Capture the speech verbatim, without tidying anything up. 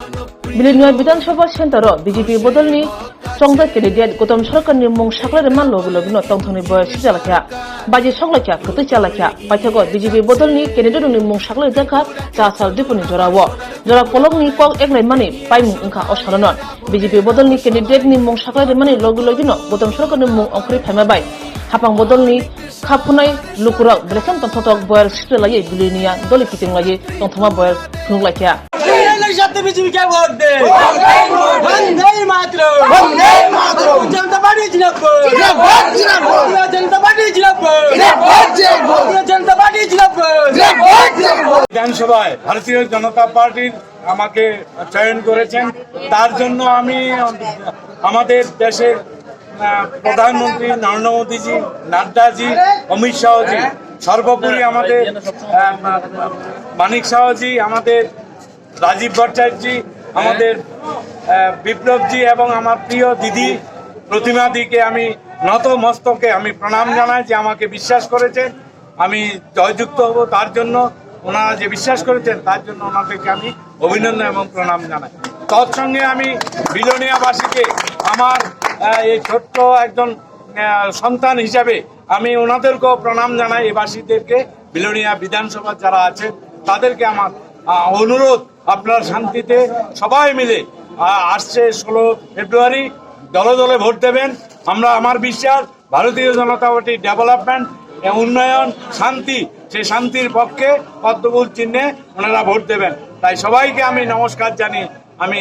Bilonia Bidhan Sabha Center o B J P bodolni chongjak candidate Gautam Sarkarni mung saklai rwma logi logino tongthokni boyar sijalaikha, baji soklaikha, kwtwi chalaikha. Paithago B J P bodolni candidate rokni mung saklai rwjakha cha sal dipuni jorao. Jora kolokni kok eklaimani paimung wngkha o salono. B J P bodolni candidate ni mung saklai rwmani logi logino Gautam Sarkarni mung ongkhorwi phaima bai hapang bodolni kha phunai lukurok belai kheno tongthotok boyar sijalaui Bilonia doli kiting laiwi tongthokma boyar phunuk laikha. BJP क्या वोट दे? वंदे मातरम। वंदे मातरम। जनता पार्टी जिंदाबाद। जिंदाबाद, जिंदाबाद। जनता पार्टी जिंदाबाद। जिंदाबाद, जिंदाबाद। जनता पार्टी जिंदाबाद। जिंदाबाद, जिंदाबाद। বিধানসভায় ভারতীয় জনতা পার্টির আমাকে চয়ন করেছেন, তার জন্য আমি আমাদের দেশের আহ, প্রধানমন্ত্রী নরেন্দ্র মোদীজি, নাড্ডাজি, অমিত শাহজি, সর্বোপরি আমাদের আহ, মানিক শাহজি, আমাদের রাজীব ভট্টাচার্যজি, আমাদের আহ, বিপ্লবজি এবং আমার প্রিয় দিদি প্রতিমাদিকে আমি নত মস্তকে আমি প্রণাম জানাই যে আমাকে বিশ্বাস করেছেন। আমি জয়যুক্ত হব তার জন্য, ওনারা যে বিশ্বাস করেছেন তার জন্য ওনাদেরকে আমি অভিনন্দন এবং প্রণাম জানাই। তৎসঙ্গে আমি বিলোনিয়াবাসীকে আমার আহ, এই ছোট্ট একজন আহ, সন্তান হিসাবে আমি ওনাদেরকেও প্রণাম জানাই। এই বাসীদেরকে, বিলোনিয়া বিধানসভা যারা আছেন তাদেরকে আমার আহ, অনুরোধ, আপনারা শান্তিতে সবাই মিলে আহ, আসছে ষোলো ফেব্রুয়ারি দলে দলে ভোট দেবেন। আমরা, আমার বিশ্বাস ভারতীয় জনতা পার্টি ডেভেলপমেন্ট, উন্নয়ন, শান্তি, সেই শান্তির পক্ষে পদ্মফুল চিহ্নে ওনারা ভোট দেবেন। তাই সবাইকে আমি নমস্কার জানিয়ে আমি